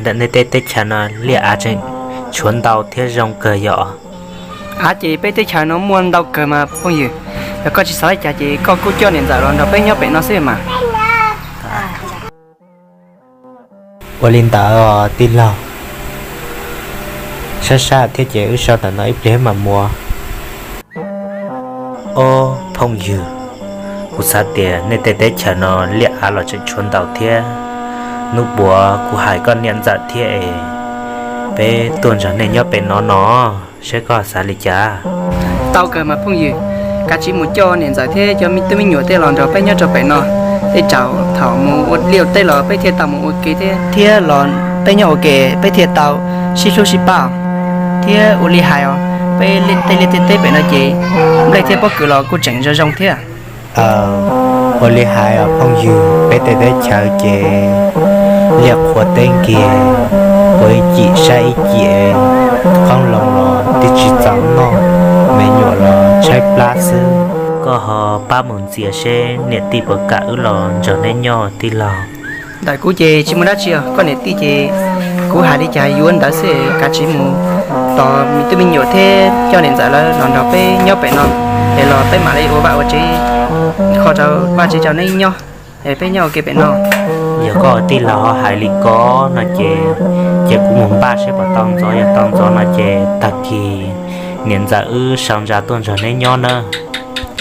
Nej tej teb chaws no liaj av tseem tshuav ntau thiab zoo kawg yom? Av ces peb teb chaws no muaj ntau kawg mas phooj ywg. Yog koj tsis xav li cas ces koj kuj coj niam ntxawm los nrog peb nyob pem no xwb mas. Ua li ntawd os tij laug. Sab sab thiab ces wb so ntawm no ib pliag mam mus. Ob phooj ywg, kuv xav tias nej tej teb chaws no liaj av los tseem tshuav ntau thiab. Hnub puav kuv hais koj niam ntxawm thiab es peb tuaj nrog nej nyob pem no no, saib koj xav li cas? Tau kawg mas phooj ywg, kav tsij mus coj niam ntxawm thiab cov tub me nyuam tej los nrog peb nyob rau pem no. Tej zaum thaum mus ua liaj ua teb los peb thiaj tau mus ua ke thiab, thiab los peb nyob ua ke peb thiaj tau sib hlub sib pab. Thiab ua li hais os, peb tej liaj tej teb pem no ces nplej thiab pob kws los kuj tseem zoo zoo thiab. Ua li hais os phooj ywg, peb tej teb chaws ces liaj qhuav teb nkiag, qhuav ib cim saib ib cim, qoob loo los twb tsis txaus noj, me nyuam los tshaib plab xwb. Koj ho pab mus ntxias seb niam tij puas kam wb los nrog neb nyob tij laug. Ntawm kuv ces tsis muaj dab tsi os, koj niam tij ces kuv hais li cas yuav ntawd xwb, kav tsij mus tos tub me nyuam thiab coj niam ntxawm lawv los nrog peb nyob pem no, es los peb mam li ua vaj ua tsev, kho rau vaj tsev rau neb nyob, es peb nyob ua ke pem no. Yog koj tij laug ho hais li ko no ces, ces kuv mus npaj seb puas tau ntxov, yog tau ntxov no ces tag kis niam ntxawm wb sau ntsa tuaj nrog neb nyob nawb.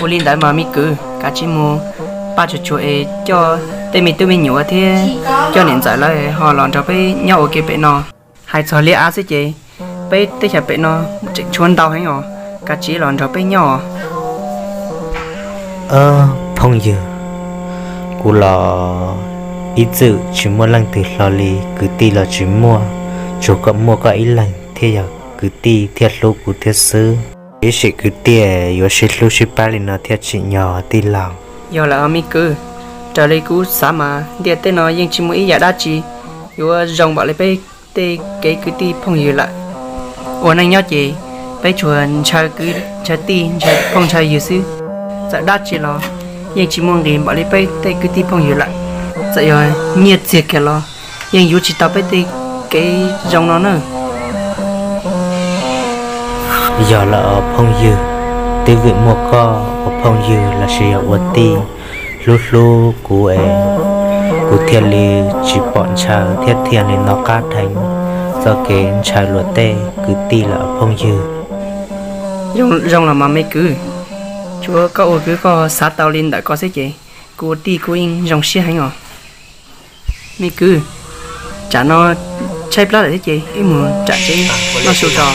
Ua li ntawd mas me kwv, kav tsij mus npaj tsuag tsuag es coj tej me tub me nyuam thiab coj niam ntxawm lawv ho los nrog peb nyob ua ke pem no. Hais txog liaj av xwb ces peb teb chaws pem no tseem tshuav ntau heev os, kav tsij los nrog peb nyob os. Phooj ywg, kuv los ib txwm tsis muaj leej twg hlo li, kwv tij los tsis muaj, tsuas muaj koj ib leeg thiaj yog kwv tij thiaj hlub kuv thiab xwb. Ib sim kwv tij yuav sib hlub sib pab li no thiaj tsim nyog tij laug. Yog lawm me kwv, raws li kuv xav mas ntiaj teb no yeej tsis muaj ib yam dab tsi yuav zoo npaum li peb tej kev kwv tij phooj ywg lawm. Ua neej nyob ces peb tsuas ntshaw kwv ntshaw tij ntshaw phooj ntshaw ywg xwb. Txawm dab tsi los yeej tsis muaj nqis npaum li peb tej kwv tij phooj ywg lawm. Txawm yog nyiaj txiag kiag los yeej yuav tsis tau peb tej kev zoo no na. Yog lawm os phooj ywg, twb vim muaj koj ua phooj ywg los sis yog ua tij hlub hlub kuv es kuv thiaj li tsis pom ntshaw thiab thiaj li nov qab dheev txoj kev ntshaw luag tej kwv tij lawm phooj ywg. Zoo los mas me kwv, tsuav koj ua kwv koj xav tau li ntawm ko xwb ces kuv ua tij kuv yeej zoo siab heev os. Me kwv, tsam no tshaib plab lawm thiab ces wb mus ram tsev noj su tso.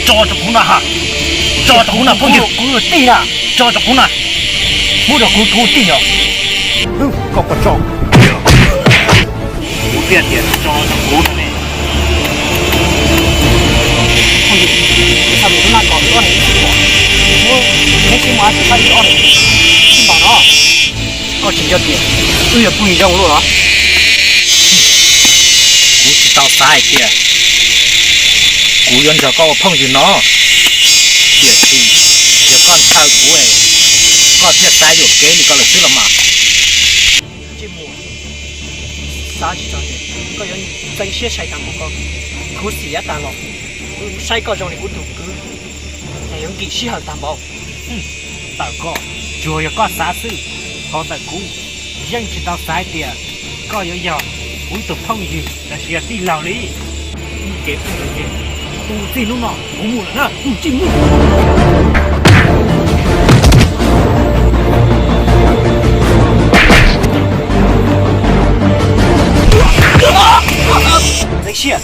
Tso rau kuv na ha. Tso rau kuv na phooj ywg. Kuv ua tij na. Tso rau kuv na. Muab rau kuv, kuv ua tij os. Koj puas tso? Kuv thiaj tias tso rau kuv no ne. Neb sib muaj tsis txhob ib ob niam txiv pom no. Koj tsis nco tias wb yog phooj ywg zoo luaj los? Kuv tsis tau xav hais tias kuv yuav nrog koj ua phooj ywg no. Tiam sis yog koj ntshaw kuv, koj thiaj xav yuam kev li ko lawm xwb los mas. Ntsej muag, xav tsis txog tias koj yuav ntxeev siab sai tag npaum ko. Khuv xim yav tag los kuv saib koj zoo li kuv tus kwv, es yuav nkim sij hawm tag npaum. Tawm koj, tsuas yog koj xav xwb, ho ntawm kuv yeej tsis tau xav hais tias koj yuav yog kuv ib tug phooj ywg los sis yog tij laug li. Ces tus txij hnub no kuv mus lawm na, tus txij hnub no. Ntxeev siab,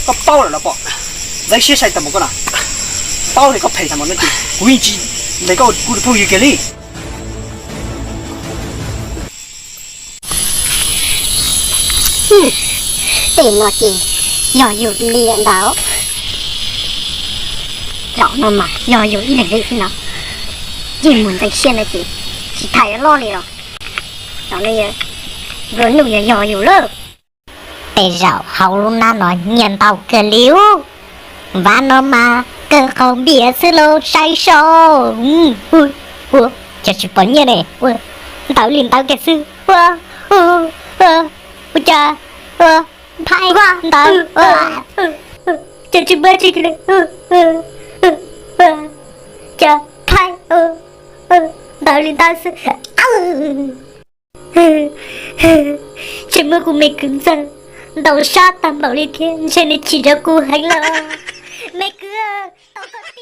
koj paub lawm los pom. Ntxeev siab sai tag npaum ko na, paub tias koj phem tag npaum no ces kuv yeej tsis ntes koj ua kuv tus phooj ywg kiag li. Tej no ces yog yus li ntawd. Zaum no mas yog yus ib leeg li xwb no. Yeej mus ntxeev siab ntawd ces tsis tham yuav loj li los. Zaum no yog, nplua nuj yog yog yus lawm. Tej zaum hauv lub hnab no nyiaj ntau kawg li ub. Vav no mas kawg qaug npias xwb los saib saib. Ua cas tsis pom nyiaj ne? Ua ntawd li ntawd kiag xwb. Ua, ua, ua cas, ua, phaib ntawd, ua, cas tsis muaj tsi li. Cas phaib ntawd li ntawd xwb. Tsis muaj kuv me kwv ntxawg, ntau sab tag npaum li thiab ntshe nws chim rau kuv heev lawm. Me kwv, tau koj